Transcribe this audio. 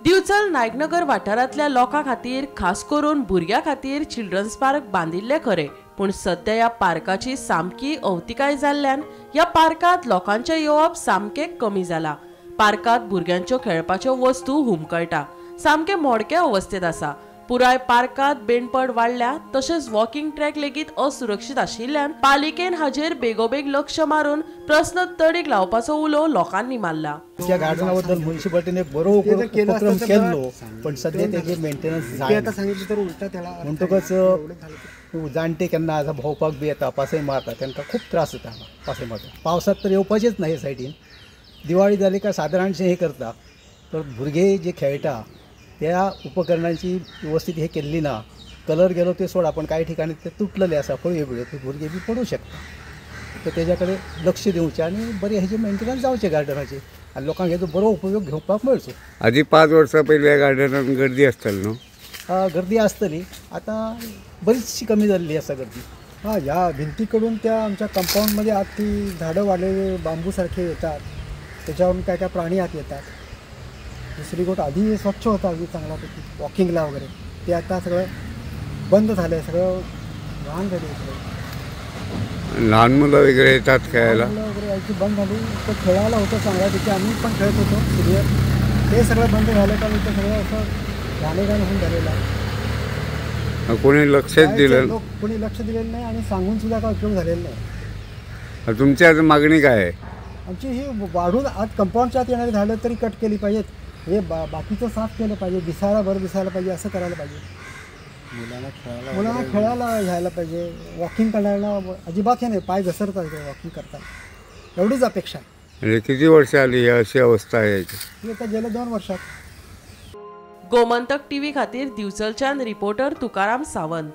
दिवचल नायकनगर वाठारांतल्या लोकां खातीर, खास करून भुरग्यां खातीर चिल्ड्रन्स पार्क बांदिल्ले खरे, पूण सध्या ह्या पार्काची सामकी अवतिकाय जाल्ल्यान ह्या पार्कांत लोकांचें येवप सामकें कमी जाला. पार्कांत भुरग्यांच्यो खेळपाच्यो वस्तू हुमकळटा, सामकें मोडके अवस्थेंत आसा. पुराय पार्कांत बेणपड वाडल्या, तशेंच वॉकिंग ट्रॅक लेगीत असुरक्षीत आशिल्ल्यान पालिकेन हाजेर बेगोबेग लक्ष मारून प्रस्न तडीक लावपाचो उलो लोकांनी मारला. त्या गार्डना बद्दल म्युनिसिपालिटीन एक बरो उपक्रम केल्लो, पण सध्या तेजे मेंटेनन्स जायना. म्हणटकच जाणटे केन्ना आतां भोंवपाक बी येता, पासय मारता, तांकां खूब त्रास जाता. पासय मारता पावसांत तर येवपाचेच ना हे सायडीन. दिवाळी जाली काय सादारणशें हें करता, तर भुरगे जे खेळटा त्या उपकरणांची व्यवस्थित हे केल्ली ना. कलर गेलो ते सोडा, पण काही ठिकाणी ते तुटलेले आसा, फळयो बिळयो, ते भुरगे बी पडूं शकता. तर तेज्या कडेन लक्ष दिवचें आनी बरें हेजें मेंटेनन्स जावचें गार्डनाचें आनी लोकांक हेजो बरो उपयोग घेवपाक मेळचो. आदी 5 वर्सां पयलीं ह्या गार्डनान गर्दी आसताली न्हू? गर्दी आसतली, आतां बरीचशी कमी जाल्ली आसा गर्दी. हां, ह्या भिंतीकडून त्या आमच्या कंपाऊंडमध्ये आत ती झाडं वाढलेली बांबूसारखे येतात, त्याच्यावरून काय काय प्राणी आत येतात. दुसरी गोष्ट, आधी स्वच्छ होतं अगदी चांगल्यापैकी वॉकिंगला वगैरे, ते आता सगळं बंद झालं आहे, सगळं घाण झाली सगळं. लहान मुलं वगैरे येतात खेळायला? मुलं वगैरे यायची बंद झाली. तर खेळायला होतं चांगल्यापैकी, आम्ही पण खेळत होतो सिनियर, ते सगळं बंद झालं कारण इथं सगळं असं घाणेघाण होऊन झालेलं आहे. कोणी लक्षच दिलं, कोणी लक्ष दिलेलं नाही आणि सांगून सुद्धा काय उपयोग झालेला नाही. तुमची आज मागणी काय आहे? आमची ही वाढून आत कंपाऊंडच्या आत येणारी झाडं तरी कट केली पाहिजेत, हे बाकीचं साफ केलं पाहिजे, दिसायला बरं दिसायला पाहिजे, असं करायला पाहिजे. मुलांना खेळायला घ्यायला पाहिजे, वॉकिंग करायला अजिबात हे नाही, पाय घसरतात वॉकिंग करताना, एवढीच अपेक्षा आहे. किती वर्ष आली ही अशी अवस्था आहे ही? आता गेल्या 2 वर्षात. गोमंतक टीव्ही खातीर दिवचलच्यान रिपोर्टर तुकाराम सावंत.